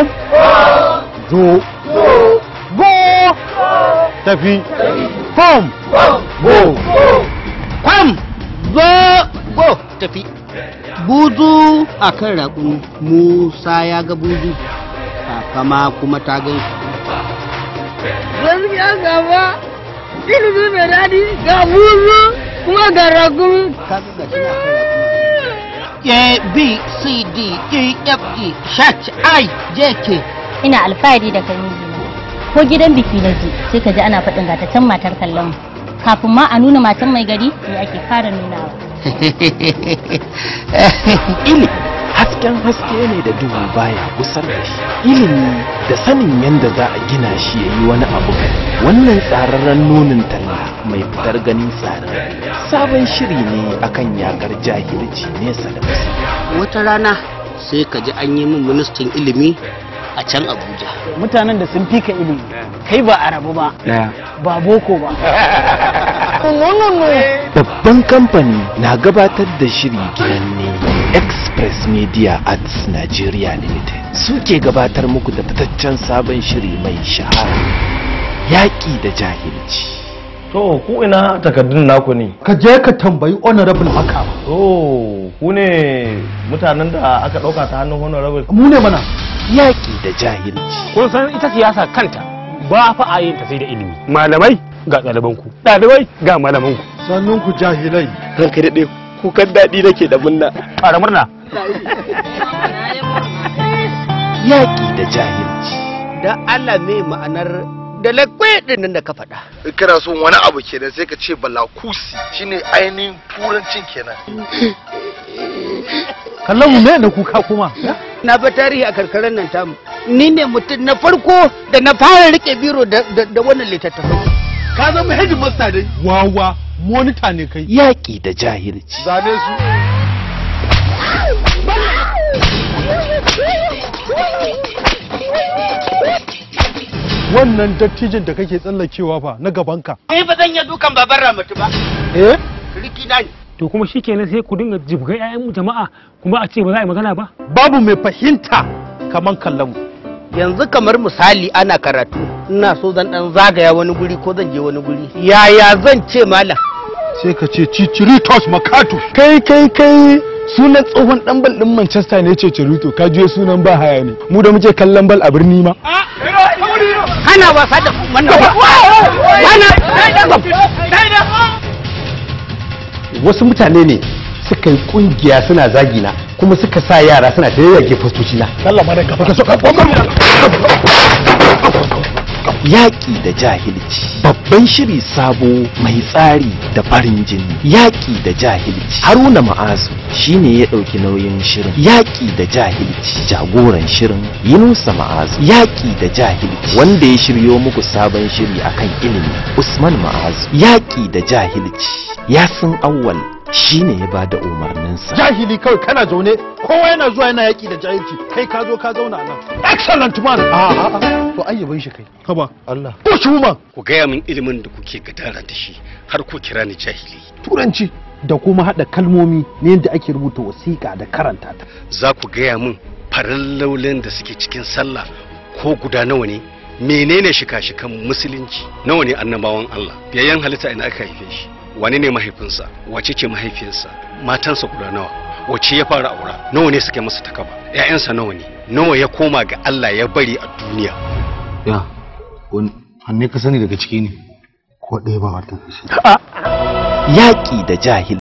Kom. Zo. Go. Tafi. Kom. Go. Kwam. Zo. Go. Tafi. Buzu a kan raƙumi. Musa ya ga buzu. Kama kuma ta gan shi. Gaskiya gaba ilimi mai daɗi ga buzu kuma ga raƙumi. Kaga gashi na kan raƙumi. A B C D E F G H I J K. Ina alfahari da kai mijina. Ko gidan biki na je sai ka ji ana faɗin gata can matar kallon. Kafin ma a nuna matan mai gari ne ake fara nunawa. Ilimi hasken haske ne da duhu baya gusar da shi. Ilimi da sanin yadda za a gina shi ya yi wani abu. Wannan tsararren nunin talla mai fitar ganin tsararre sabon shiri ne akan yakar jahilci nesa da kusa. Wata rana sai ka ji an yi min ministan ilimi a can Abuja. Mutanen da sun fika ilimi, kai ba arabu ba, ba boko ba. Babban kamfani na gabatar da shiri ginanne Express Media Arts Nigeria Limited suke gabatar muku da fitaccen sabon shiri mai shahara, yaƙi da jahilci. To, ku ina takardun naku ne? Ka je ka tambayi honorable haka. To, ku ne mutanen da aka ɗauka ta hannun honorable? Mu ne mana. Yaƙi da jahilci. Kun san ita siyasa kanta ba fa a yin ta sai da ilimi. Malamai ga ɗalibanku, ɗalibai ga malamanku. Sannun ku jahilai. Ranka daɗe, kukan daɗi nake da murna. Fara murna. Yaƙi da jahilci. Da Allah me ma'anar da lakwai ɗin nan da ka faɗa. In kana son wani abu kenan sai ka ce balakusi shine ainihin turancin kenan. Kallon mu me na kuka kuma? Na ba tarihi a karkarar nan tamu. Ni ne mutum na farko da na fara rike biro da wannan littattafai. Ka zama headmaster dai. Wawa, monitor ne kai. Yaƙi da jahilci. Zane su. Wannan dattijin da kake tsallakewa fa na gabanka. Ni ba zan iya dukan baban Ramatu ba. Eh? Riki na ne. To kuma shikenan sai ku dinga jibga 'ya'yan jama'a kuma a ce ba za a yi magana ba. Babu mai fahimta kaman kallon mu. Yanzu kamar misali ana karatu, ina so zan dan zagaya wani guri ko zan je wani guri. Yaya zan ce malam? Sai ka ce Ciciritos Makatu. Kai kai kai sunan tsohon dan bal din Manchester ne Cicirito, ka jiyo sunan ba haya ne. Mu da muke kallon bal a birni ma. Kana wasa da wannan. Kana wasu mutane ne suka yi kungiya suna zagina kuma suka sa yara suna ta yayyage fastoci na. Sallama da gaba ka so ka. Yaƙi da jahilci. Babban shiri sabo mai tsari da farin jini. Yaƙi da jahilci. Haruna Ma'azu shine ya ɗauki nauyin shirin. Yaƙi da jahilci. Jagoran shirin Yunusa Ma'azu. Yaƙi da jahilci. Wanda ya shiryo muku sabon shiri akan ilimi Usman Ma'azu. Yaƙi da jahilci. Yasin Awwal shine ya bada umarninsa. Jahili kawai kana zaune, kowa yana zuwa yana yaƙi da jahilci, kai ka zo ka zauna nan. Excellent man. A to ayyaban shi kai. Haba Allah. Bush woman. Ku gaya min ilimin da kuke gadara da shi har ku kira ni jahili. Turanci da kuma haɗa kalmomi na yadda ake rubuta wasiƙa da karanta ta. Za ku gaya min farallolin da suke cikin sallah ko guda nawa ne? Menene shika-shikan musulunci? Nawa ne annabawan Allah? Biyayyen halitta ina aka haife shi? Wane ne mahaifinsa? Wace ce mahaifiyarsa? Matansa guda nawa? Wace ya fara aura? Nawa ne suka masa takaba? Ƴaƴansa nawa ne? Nawa ya koma ga Allah ya bari a duniya? Ya, wanne ka sani daga ciki ne? Ko ɗaya ba wata. Yaƙi da jahil.